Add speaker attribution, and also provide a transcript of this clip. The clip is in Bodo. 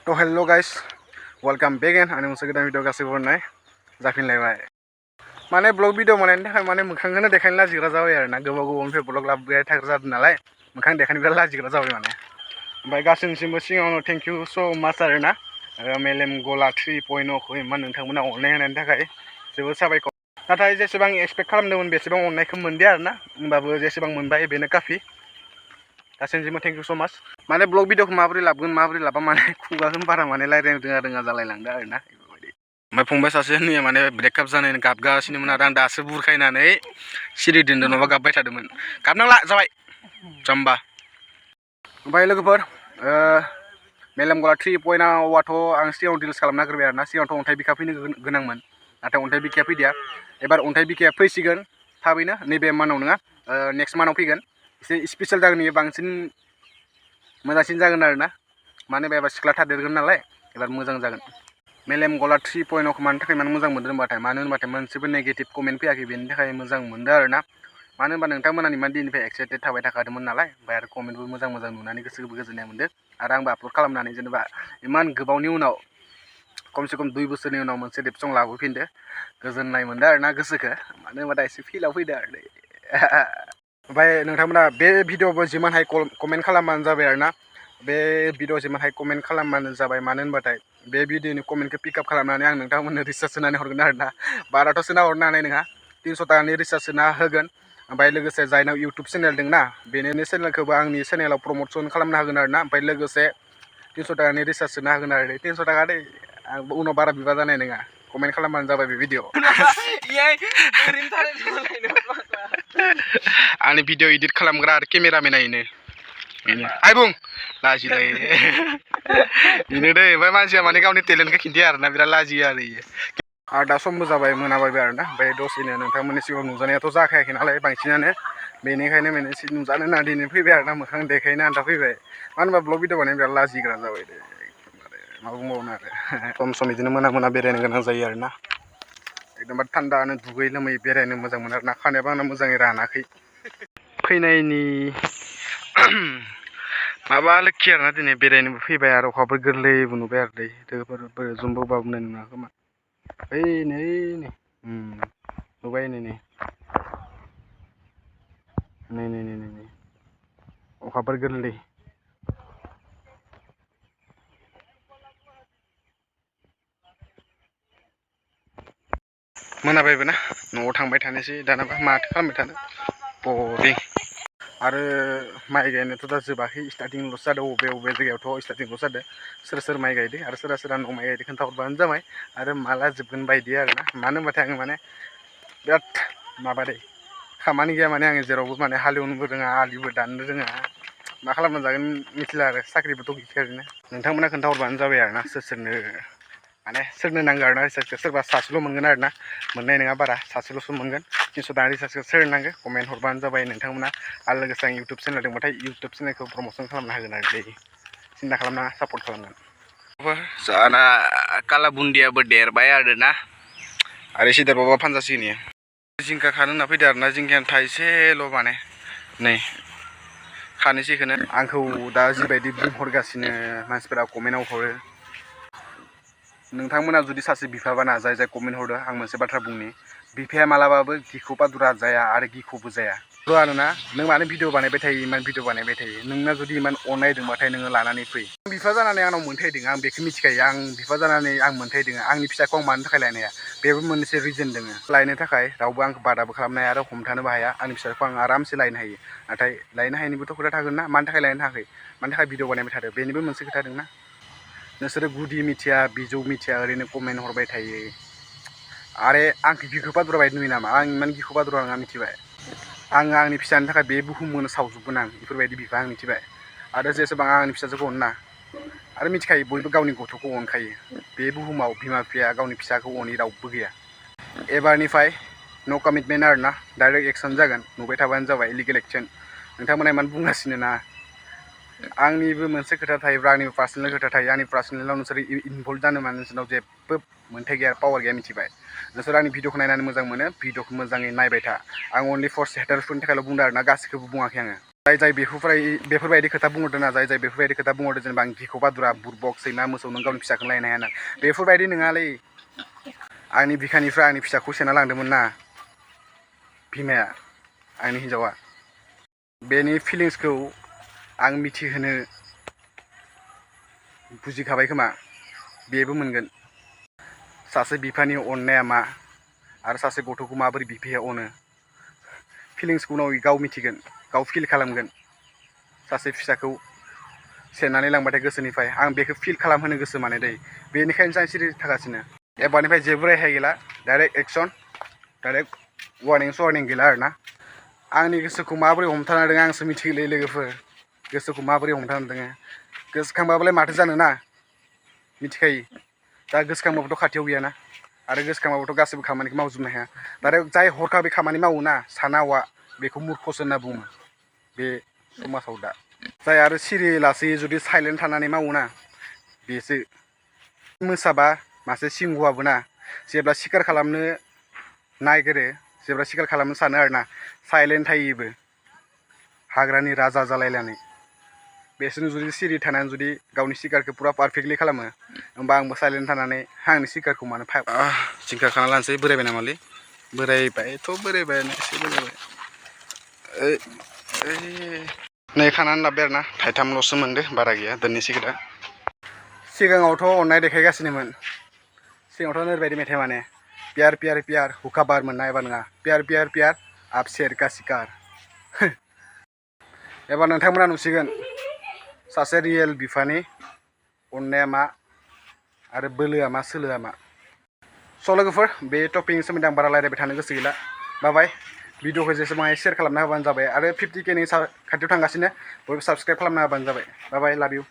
Speaker 1: तो हेलो गाइस वेलकम बैक एन आंनि मोनसे गोदान भिडिअ गासैबो हरनाय जाफिनलायबाय माने ब्लग भिडिअ बनायनि थाखाय माने मोखांखौनो देखायनो लाजिग्रा जाबाय आरो ना गोबावनिफ्राय ब्लग लाबोबाय थाग्रा जादों नालाय मोखां देखायनो बिराद लाजिग्रा जाबाय माने ओमफ्राय गासैनिसिमबो सिगाङावनो थेंक इउ स' माच आरो ना मेलेम गला 3.0 खौ इमान नोंथांमोना अननाय होनायनि थाखाय जोबोद साबायखर नाथाय जेसेबां एक्सपेक्ट खालामदोंमोन बेसेबां अननायखौ मोनदिया आरो ना होमबाबो जेसेबां मोनबाय बेनो काफि गासैनिसिमबो थेंक इउ स' माच माने ब्लग भिडिअखौ माबोरै लाबोगोन माबोरै लाबा माने खुगाखौनो बारा माने रायज्लायनो रोङा जालायलांदों आरो ना बेफोरबायदि ओमफ्राय फंबाय सासे होननाया माने ब्रेकआप जानायनि गाबगासिनोमोन आरो आं दासो बुरखायनानै सिरि दोनदों नङाबा गाबबाय थादोंमोन गाबनांला जाबाय जाम्बा ओमफ्राय लोगोफोर मेलेम गला 3.0 आथ' आं सिगाङाव डिलिट खालामना होग्रोबाय आरो ना सिगाङावथ' अन्थाइ बिखा फैनो गोनांमोन नाथाय अन्थाइ बिखाया फैदिया एबार अन्थाइ बिखाया फैसिगोन थाबैनो नैबे मानाव नङा नेक्स्ट मानाव फैगोन एसे स्पेसियेल जागोन इयो बांसिन मोजांसिन जागोन आरो ना मानो होनबा एबार सिख्ला थादेरगोन नालाय एबार मोजां जागोन मेलेम गला 3.0 खौ मानो थाखाय मोजां मोनदों होनबाथाय मानो होनबाथाय मोनसेबो नेगेटिभ कमेन्ट फैयाखै बेनि थाखाय मोजां मोनदों आरो ना मानो होनबा नोंथांमोना इमान दिननिफ्राय एक्साइटेड थाबाय थाखादोंमोन नालाय ओमफ्राय आरो कमेन्टबो मोजां नुनानै गोसोबो गोजोननाय मोनदों आरो आंबो आपल'ड खालामनानै जेनेबा इमान गोबावनि उनाव खमसे खम 2 बोसोरनि उनाव मोनसे रेप सं लाबोफिनदो गोजोननाय मोनदों आरो ना गोसोखौ मानो होनबा एसे फिलाव फैदो आरो ओमफ्राय नोंथांमोना बे भिडिअ'बो जिमान हाय कमेन्ट खालामबानो जाबाय आरो ना बे भिडिअ जिमान हाय कमेन्ट खालामबानो जाबाय मानो होनबाथाय बे भिडिअनि कमेन्टखौ पिकआप खालामनानै आं नोंथांमोननो रिसार्ज होनानै हरगोन आरो ना बाराथ' सोना हरनो हानाय नङा 300 टाकानि रिसार्ज सोना होगोन ओमफ्राय लोगोसे जायनाव इउटुब चेनेल दं ना बेनि चेनेलखौबो आंनि चेनेलाव प्रम'सन खालामना होगोन आरो ना ओमफ्राय लोगोसे 300 टाकानि रिसार्ज सोना होगोन आरो 300 टाका दै आं उनाव बारा बिबा जानाय नङा कमेन्ट खालामबानो जाबाय बे भिडिअ आंनि भिडिअ इडिट खालामग्रा आरो केमेरामेना इनो आइ बुं लाजिलाय बेनो दै ओमफ्राय मानसिया माने गावनि टेलेन्टखौ खिन्थिया आरो ना बिराद लाजियो आरो इयो आरो दा समबो जाबाय मोनाबायबो आरो ना ओमफ्राय दसेनो नोंथांमोननि सिगाङाव नुजानायाथ' जाखायाखै नालाय बांसिनानो बेनिखायनो माने नुजानो होनना दिनै फैबाय आरो ना मोखां देखायनो आन्था फैबाय मानो होनबा ब्लग भिडिअ बानायनो बिराद लाजिग्रा जाबाय दे मा बुंबावनो आरो सम बिदिनो मोना बेरायनो गोनां जायो आरो ना एकदमबारे थान्दानो दुगै लोमै बेरायनो मोजां मोनो आरो ना खानायाबो आंना मोजाङै रानाखै फैनायनि माबा लोखि आरो ना दिनै बेरायनोबो फैबाय आरो अखाफोर गोरलैबो नुबाय आरो दै लोगोफोर जुमबोबाबो नुनाय नङा खोमा ओइ नै नुबाय नै अखाफोर गोरलै मोनाबायबो ना न'आव थांबाय थानोसै दानाबा माथो खालामबाय थानो बरिं आरो माइ गायनायथ' दा जोबाखै स्टार्टिंल'सो जादों बबे जायगायावथ' स्टार्टिंल'सो जादों सोर माइ गायदों आरो सोरबा न'आव माइ गायदों खोन्थाहरबानो जाबाय आरो माला जोबगोन बायदि आरो ना मानो होनबाथाय आङो माने बिराद माबा दै खामानि गैया माने आङो जेरावबो माने हालेवनोबो रोङा आलिबो दाननो रोङा मा खालामना जागोन मिथिला आरो साख्रिबोथ' गैखाया ओरैनो नोंथांमोना खोन्थाहरबानो जाबाय आरो ना सोरनो माने सोरनो नांगौ आरो ना रिसार्चखौ सोरबा सासेल' मोनगोन आरो ना मोननाय नङा बारा सासेल'सो मोनगोन 300 टाका रिसार्चखौ सोर नांगौ कमेन्ट हरबानो जाबाय नोंथांमोना आरो लोगोसे आं इउटुब चेनेल दंबाथाय इउटुब चेनेलखौ प्रम'सन खालामना होगोन आरो दै सिन्था खालामना सापर्ट खालामगोन जाना काला बुन्दियाबो देरबाय आरो ना आरो एसे देरबाबा फानजासिगोन इयो जिंखा खानो होनना फैदो आरो ना जिंखायानो थाइसेल' माने नै खानोसै बेखौनो आंखौ दा जिबायदि बुंहरगासिनो मानसिफोरा कमेन्टआव हरो नोंथांमोना जुदि सासे बिफाबा ना जाय कमेन्ट हरदो आं मोनसे बाथ्रा बुंनि बिफाया मालाबाबो गिखौ बादुरा जाया आरो गिखौबो जाया आरोना नों मानो भिडिअ बानायबाय थायो इमान भिडिअ बानायबाय थायो नोंना जुदि इमान अननाय दंबाथाय नोङो लानानै फै बिफा जानानै आंनाव मोन्थायदों आं बेखौ मिथिखायो आं बिफा जानानै आं मोन्थायदों आंनि फिसाखौ आं मानो थाखाय लायनो हाया बेबो मोनसे रिजन दङ लायनो थाखाय रावबो आंखौ बादाबो खालामनो हाया आरो हमथानोबो हाया आंनि फिसाखौ आं आरामसे लायनो हायो नाथाय लायनो हायिनिबोथ' खोथा थागोन ना मानि थाखाय लायनो थाखाय मानि थाखाय भिडिअ बानायबाय थादों बेनिबो मोनसे खोथा दं ना नोंसोरो गुदि मिथिया बिजौ मिथिया ओरैनो कमेन्ट हरबाय थायो आरे आंखौ गिखौ बादुरा बायदि नुयो नामा आं इमान गिखौ बादुरा नङा मिथिबाय आङो आंनि फिसानि थाखाय बे बुहुमखौनो सावजोबगोन आं बेफोरबायदि बिफा आं मिथिबाय आरो जेसेबां आंनि फिसाजोखौ अना आरो मिथिखायो बयबो गावनि गथ'खौ अनखायो बे बुहुमाव बिमा बिफाया गावनि फिसाखौ अनि रावबो गैया एबारनिफ्राय न' कमिटमेन्ट आरो ना डाइरेक्ट एक्सन जागोन नुबाय थाबानो जाबाय इलिगेल एक्सन नोंथांमोना इमान बुंगासिनो ना आंनिबो मोनसे खोथा थायोब्ला आंनिबो पार्सनेल खोथा थायो आंनि पार्सनेलाव नोंसोर इनभल्भ जानो मानो नोंसोरनाव जेबो मोन्थाय गैया पावार गैया मिथिबाय नोंसोर आंनि भिडिअखौ नायनानै मोजां मोनो भिडिअखौ मोजाङै नायबाय था आं अनलि फर हेटार्सफोरनि थाखायल' बुंदों आरो ना गासैखौबो बुङाखै आङो जाय बेफोरबायदि खोथा बुंहरदों ना जाय बेफोरबायदि खोथा बुंहरदों जेनेबा आं बिखौ बादुरा बुरबक सैमा मोसौ नों गावनि फिसाखौ लायनो हाया ना बेफोरबायदि नङालै आंनि बिखानिफ्राय आंनि फिसाखौ सेना लांदोंमोन ना बिमाया आंनि हिन्जावा बेनि फिलिंसखौ आं मिथिहोनो बुजिखाबाय खोमा बेबो मोनगोन सासे बिफानि अननाया मा आरो सासे गथ'खौ माबोरै बिफाया अनो फिलिंसखौ उनाव गाव मिथिगोन गाव फिल खालामगोन सासे फिसाखौ सेनानै लांबाथाय गोसोनिफ्राय आं बेखौ फिल खालामहोनो गोसो माने दै बेनिखायनो आं सिरि थागासिनो एबारनिफ्राय जेबो रेहाय गैला डाइरेक्ट एक्सन डाइरेक्ट वार्निं गैला आरोना आंनि गोसोखौ माबोरै हमथाना दङ आंसो मिथिगोलै लोगोफोर गोसोखौ माबोरै हमथाना दङ गोसोखांबाबोलाय माथो जानो ना मिथिखायो दा गोसोखांबाबोथ' खाथियाव गैयाना आरो गोसोखांबाबोथ' गासैबो खामानिखौ मावजोबनो हाया डाइरेक्ट जाय हरखाबै खामानि मावोना साना हवा बेखौ मुर्खसो होनना बुङो बे समाजाव दा जाय आरो सिरि लासै जुदि साइलेन्ट थानानै मावोना बेसो मोसाबा मासे सिंहआबो ना जेब्ला सिखार खालामनो नागिरो जेब्ला सिखार खालामनो सानो आरोना साइलेन्ट थायोबो हाग्रानि राजा जालायनानै बेसोरनो जुदि सिरि थानानै जुदि गावनि सिखारखौ पुरा पारफेक्टलि खालामो होमबा आंबो साइलेन्ट थानानै आंनि सिखारखौ मानो सिंखा खाना लानोसै बोरायबाय नामालै बोरायबायथ' बोरायबायानो एसे बोरायबाय नै खानानै लाबोबाय आरोना थाइथामल'सो मोनदो बारा गैया दोननोसै दा सिगाङावथ' अननाय देखायगासिनोमोन सिगाङावथ' ओरैबायदि मेथाइ माने प्यार प्यार प्यार हुखा बार मोनना एबा नङा प्यार प्यार प्यार आप शेर का शिकार एबार नोंथांमोना नुसिगोन सासे रियेल बिफानि अननाया मा आरो बोलोआ मा सोलोआ मा स' लोगोफोर बे टपिकनि सोमोन्दै आं बारा रायज्लायबाय थानो गोसो गैला बाय भिडिअखौ जेसेबां शेयार खालामना होबानो जाबाय आरो 50K नि खाथियाव थांगासिनो बयबो साबस्क्राइब खालामना होबानो जाबाय बाय लाभ इउ